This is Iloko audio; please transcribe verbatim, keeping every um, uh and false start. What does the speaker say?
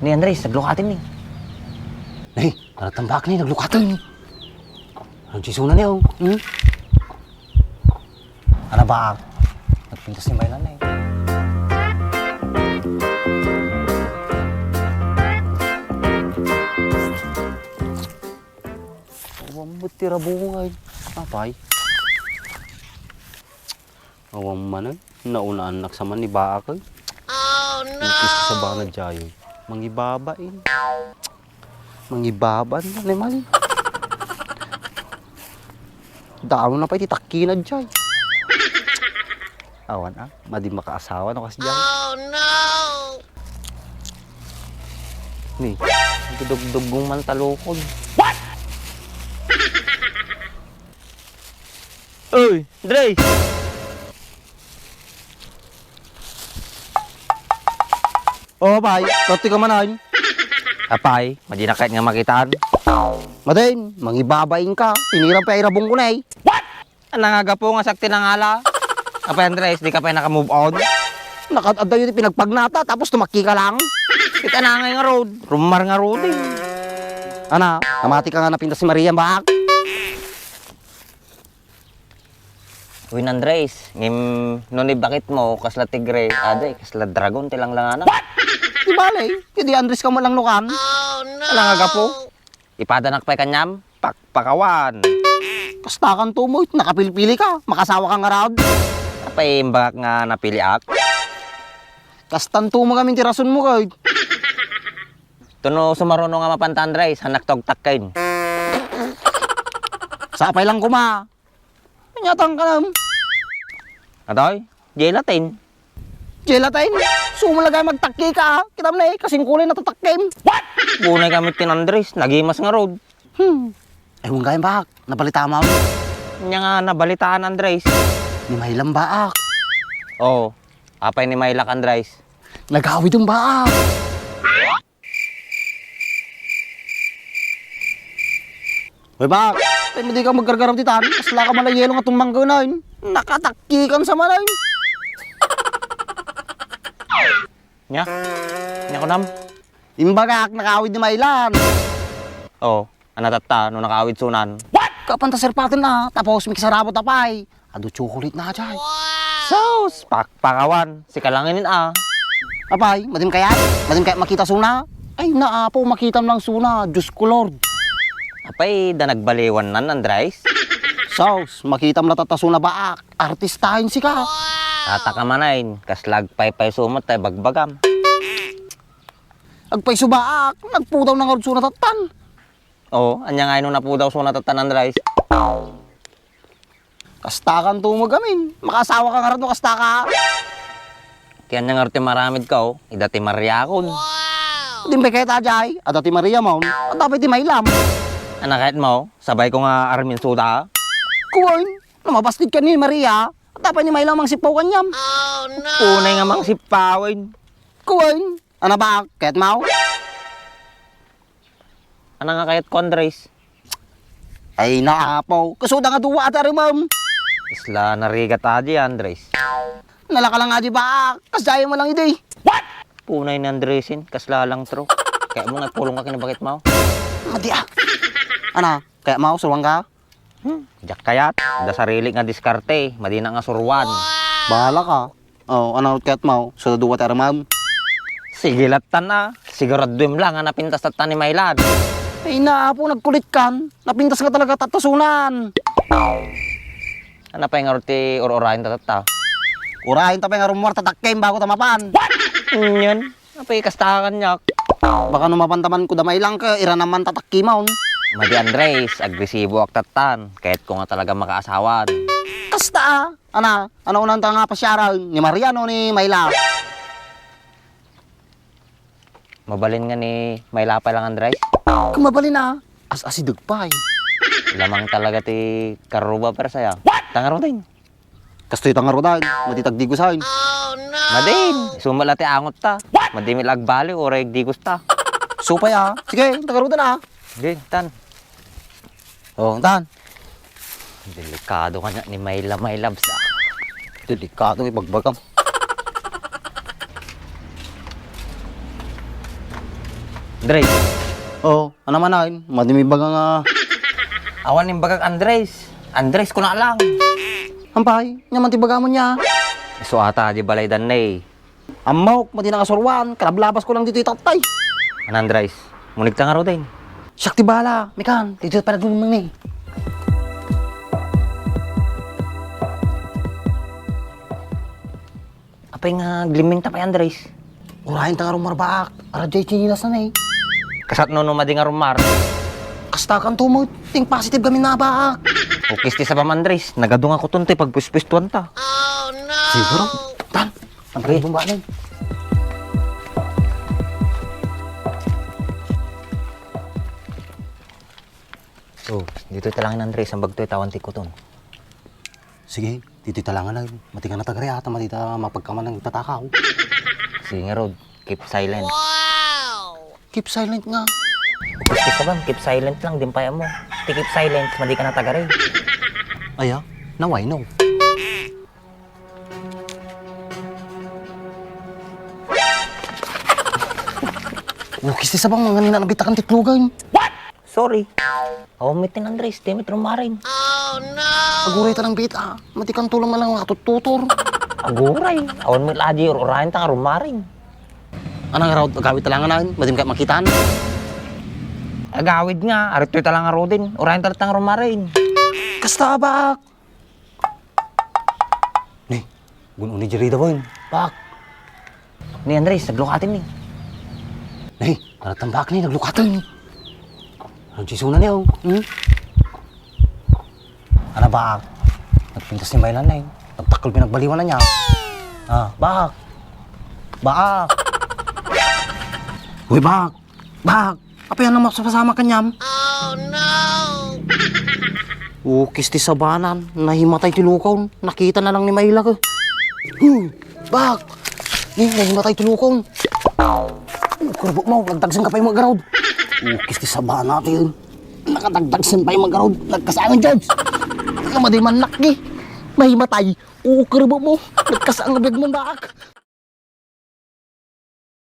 Ni Andres, naglukaten ni. Nay, naratambak ni, naglukaten ni. Ano, Jason na niya, oh. Hmm? Ano ba? Nagpintas ni Myla na eh. Awan mo tira bungay. Apay. Awan man, eh. Naunaannak sa man ni Baak, eh. Oh, no! Sa bana diay, eh. Mangibabain. Mangibabain, animal. Damo na pay ti takkina diay. Awan, ah. Madi makaasawa no kas diay. Oh, no! Ni, dugdugong man talukod. What? Oy, Dre! Oh, apay, katoy ka man, ay? Apay, madi na kayat nga makitan. Madin, mangibabain ka. Tiniram pa irabong ko na, eh. What? Anang agapu nga siak ti nangala? Apay, Andres, di ka pay naka-move on? Nakaad-adda ti pinagpagnata, tapos tumakki ka lang? Ita na ngay nga road. Rumar nga road, eh. Ana, namati ka nga napintas ni Maria, bak? Uy, Andres, ngem no ni bakit mo, kasla tigre, adi, kasla dragon ti langlangana. What? Di bale, kadi Andres ka mo lang nukan. Oh, no! Alang agapu? Ipadanak pay kaniam, pakpakawan. Kasta kan tumoy, nakapilpili ka, makasawa ka ngarud. Apay, imbagak nga napiliak? Kastan tumo kami ti rason mo, kay. Tuno sumaruno nga mapanta, Andres, hanak togtakkain. Sapay lang kuma. Anyatang ka nam. Atoy, gelatin. Gelatin? Sumulagay magtakki ka, ah. Kitam na eh, kasing kulay natatakkim. What? Bunay kami tin Andres, nagimas nga road. Hmm. Ewan gayam, bak. Nabalita mo? Nya nga nabalitaan, Andres. Ni Maylam, baak. Oh, apay ni Maylak, Andres? Nagawid ang baak. Hoy, bak, tay mo di ka maggargaraw ti tan, kasla ka man a yelo nga tummangganan. Nakatakkikan sa manay. Nya? Nya kunam? Imbagak, nakaawid ni Mailan. Oh, ana tatta, no nakaawid sunan. What? Kapan ta serpaten na, tapos mikisarabot apay. Adu chocolate na jay. Sus, pakpakawan. Sika lang inin, ah. Apay, madim kayat? Madim kayat makita suna? Ay, naapo, makitam lang suna. Diyos ko, Lord. Apay, da nagbaliwan nan, Andres? Sus, makitam la tatta suna baak. Artistahin sika. Tata ka manain, kas lagpaypay sumot tay bagbagam. Agpayso baak, nagpudaw na ngarud suna tattan. Oh, anya nga ino napudaw suna tattan, Andres? Kasta kan tumag amin. Makaasawa ka ngarud no kasta ka. Kaya anya ngarud ti maramid ka, oh. Ida ti Maria akon. Dimpay kayat ajay, ada ti Maria maun. At apay ti Mailam. Ana kayat mo, sabay ko nga armin suda? Kuwain, no mabasted ka ni Maria, at apay ni Mailam mangsippaw kaniam. Unay nga mangsippawen. Kuwain, ana ba, kayat mo? Ana nga kayat ko, Andres? Ay, naapaw. Kasuda nga duwa ti aremem. Isla narigat adi, Andres. Nalaka lang adi ba? Kasjaya mo lang idi. What? Punay ni Andresin, kasla lang tro. Kaya mo nga pulong ka kinabakit mo. Madi ah. Ana, kaya mo, suruan ka? Hmm, diak kayat. Da sarili nga diskarte, madina nga suruan. Bahala ka. Oh, ano ket mo? So, duwa ti armam? Sige lattan a. Siguraduem lang nga napintas tatta ni Mailan. Ay, naapo, nagkulit kan. Napintas nga talaga tatta sunan. Ano pa yung ti ur-urahin ta tatta? Urahin ta pa yung rumor tatakkim bago ta mapan. What? Yun. Apay, kasta ka kaniak. Baka no mapantaman ko damay lang ka, ira naman tatakkimaon. Madi Andres, agresibo ak tattan. Kayat ko nga talaga makaasawan. Kasta, ah. Ana, ano unan ta nga pasiaran? Ni Mariano, ni Mayla? Mabalin nga ni Mayla pa lang, Andres? Kung mabalin, ah. As-asideg pa, eh. Lamang talaga ti karuba, pero saya. Tangarutin. Kastoy tangarudan, madi tagdigusan. Madin, sumala ti angot ta. Madi mi agbali, uray digos ta. Supay, ah. Sige, tangarudan, ah. Sige, tan. Oh, tan. Delikado kanya ni Mayla, my loves, ah. Delikado, ibagbagam. Andres. Oh, ano man ay? Madi mi baga nga. Awan imbagak Andres. Andres ko na lang. Ampay, nya man ti baga mo nya. Isu ata di balay dan ne. Ammok, madi na nga suruan, kalablabas ko lang ditoy tatay. Ano, Andres? Munigta nga ruden. Siak ti bala, mikan, dito pa nagmumung ni. Apay nga glimming ta pay, Andres? Urayen ta nga rumarbak, ara jay chinilas na ne. Kasat no no madi nga rumar. Kasta kan tumot, ting positive gamin na baak. Ukis ti sabam, Andres, nagadu nga kuton ti pagpuispuistuan ta. Siguro, tan, ang Okay. Bumba na. Oh, dito talangan, Andres, ang bagto itawan ti kuton. Sige, dito talangan na. Mati ka na tagari, ata mati ta mapagkaman ng tatakaw. Sige nga, Rod. Keep silent. Keep silent nga. Gusto ka ba? Keep silent lang, dimpay mo. Ti keep silent, madi ka na tagari. Aya, now I know. Ukis ti sabam, mga nina nabitakan ti tlugan. Sorry. Awan met ni Andres, di met rumaring. Aguray ta nang bita. Mati kan tulong man lang nga tuttutor. Aguray. Awan met lagi ur-urayan ta nga rumaring. Anang raw agawid talangan na, madim ka makitaan. Agawid nga, aritoy talangan rodin. Urayan ta nga rumaring. Kasta abak. Ni, gun-uni diri da, boy. Bak. Ni Andres, naglukaten ni. Ni, aratang bak ni, naglukaten. Ang sisuna niya, oh. Hmm? Ana, bak. Nagpintas ni Mailan na, eh. Nagtakkel pinagbaliwan na niya. Ah, bak. Bak. Uy, bak. Bak. Apay, ano, mapasama kanyam? Oh, no! Ukis ti sabanan, nahimatay ti lukaw, nakita na lang ni Maila, eh. Huh, bak! Ni, nahimatay ti lukaw. Ukir mo, nagdagsen ka pay magarod. Ukis ti sabana ti yun. Nakadagdagsen pay magarod, nagkasaan, George. Nakamadimannakgi. Mahimatay. Ukir mo, nagkasaan nga biag mo, bak.